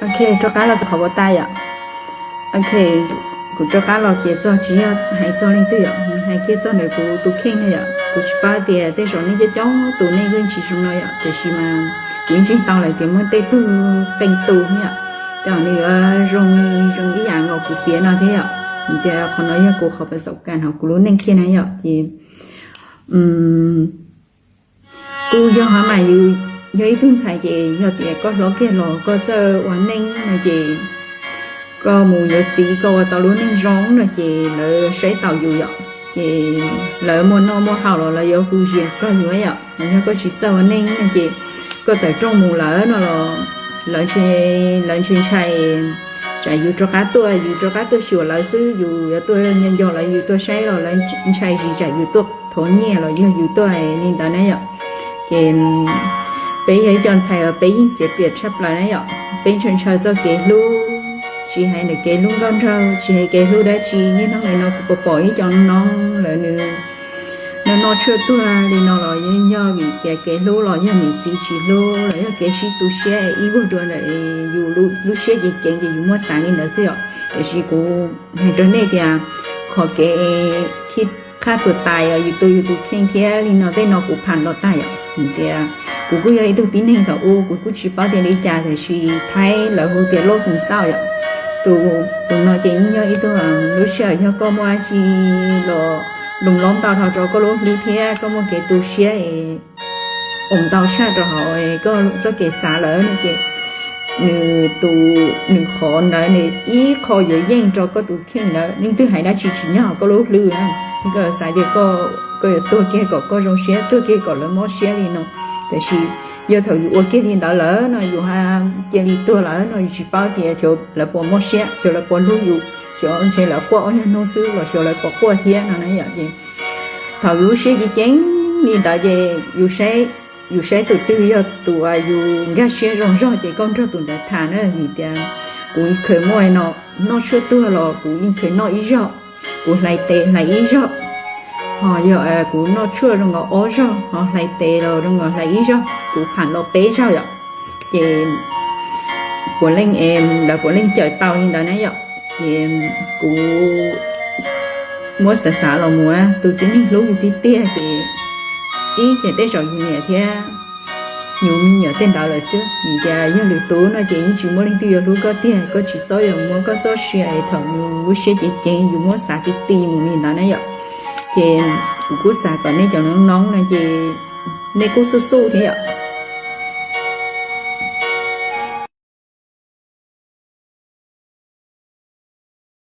Ok, rov qab los txog qhov uas tas yom. Ok, kuv rov qab los piav txog tsis yog hais txog leej twg yom, hais kiag txog ntawm kuv tus kheej no yom. Kuv tsis paub tias tej zaum nej coob coob tus nej yeej tsis zoo no yom, tiam sis mas kuv ntseeg tau lawm tias muaj tej tug qee tus yom, tej zaum nws yuav zoo zoo ib yam nkaus kuv piav no thiab yom. Tias qhov no yog kuv qhov pas xaum kas hauv kuv lub neej kiag na yom, ces kuj yog hov mas yus yog ib tug ntxhais ces yog tias koj hlob kiag los koj txawj ua neej no ces koj mus yuav txiv koj ua tau lub neej zoo no ces lawv saib taus yus yom, ces lawv muaj noj muaj haus los lawv yuav hu zias koj yus yom. Yog koj tsis txawj ua neej no ces koj tawm rooj mus lawm no los lawv ntshe, lawv ntshe ntshai tsam yus rov qab tuaj, yus rov qab tuaj xyuas lawv xwb, yus yuav tuaj nco nco lawv, yus tuaj saib los lawv ntshai zis tsam yus tuaj thov nyiaj los yog yus tuaj li ntawd na yom. Ces peb yog ib co ntxhais uas peb yeej xiav pliam tshaj plaws na yom, peb ntshaw ntshaw txoj kev hlub, tsis hais ntawm kev hlub nkauj nraug, tsis hais kev hlub dab tsi, niaj hnub nim no kuv pom pom ib co noob lawv nws noj noj tshuaj tuag li no los yeej yog vim tias kev hlub los yog niam txiv tsis hlub los yog kev sib tu siab ib vuag dua ntawm yus lub siab ceev ceev ces yus muab xav li ntawd xwb yom. Tiam sis kuv hais rau nej tias qhov kev khib qhaj tuag tas yog yus tu yus tus kheej thiab li no tej no kuv pham los tag yom. Tias kuv kuj yog ib tug tib neeg thaum ub kuv kuj tsis paub tias li cas tiam sis Thaib lawv hu tias loj tus xauj yom. Tus, tus no ces yeej yog ib tug lub sij hawm yog koj muaj dab tsi los loo lob ntau dhau rau koj lub hlwb thiab koj muaj kev tu siab es oos ntau tshaj rau hauv koj txoj kev xav lawm no ces nws tus, nws qhov ntawd nws ib qho yuav yeej rau koj tus kheej ntawd. Leej twg hais dab tsi tsis nyob hauv koj lub hlwb na. Koj xav tias koj yuav tuag kiag kom koj zoo siab, tuag kiag kom lawv mob siab li no. Tiam sis yog thaum yus ua kiag li ntawd lawm no yus cia li tuag lawm no yus tsis paub tias xyov lawv puas mob siab, xyov lawv puas hlub yus, xyov ntshe lawv quaj ob nyuag hnub xwb los xyov lawv puas quaj thiab no na yom. Ces thaum yus lub siab ceev ceev li ntawd ces yus saib, yus saib tus twg yog tus uas yus nkag siab zoo zog ces koj nrog tus ntawd tham na. Vim tias kuv yeej khaws muaj no, noj tshuaj tuag los kuv yeej khaws noj ib zaug, kuv hlais tes hlais ib zaug, ho yog kuv noj tshuaj zoo nkaus ob zaug ho hlais tes los zoo nkaus hlais ib zaug, kuv pham los peb zaug yom. Ces puav leej, lawv puav leej cawm tau li ntawd na yom. Ces kuv muab xav xav los mus, tus tib neeg hlub yus tiag tiag ces ib ces tej zaum yus niam thiab yus me nyuam tej ntawd lawm xwb. Vim tias yog lwm tus no ces yeej tsis muaj leej twg yuav hlub koj tiag, koj tsis txhob yuav muab koj txoj sia es thaum yus lub siab ceev ceev yus muab xav ti ti mus li ntawd na yom. Ces kuv kuj xav kom nej cov noob noob no ces nej kuj xub xub thiab yom.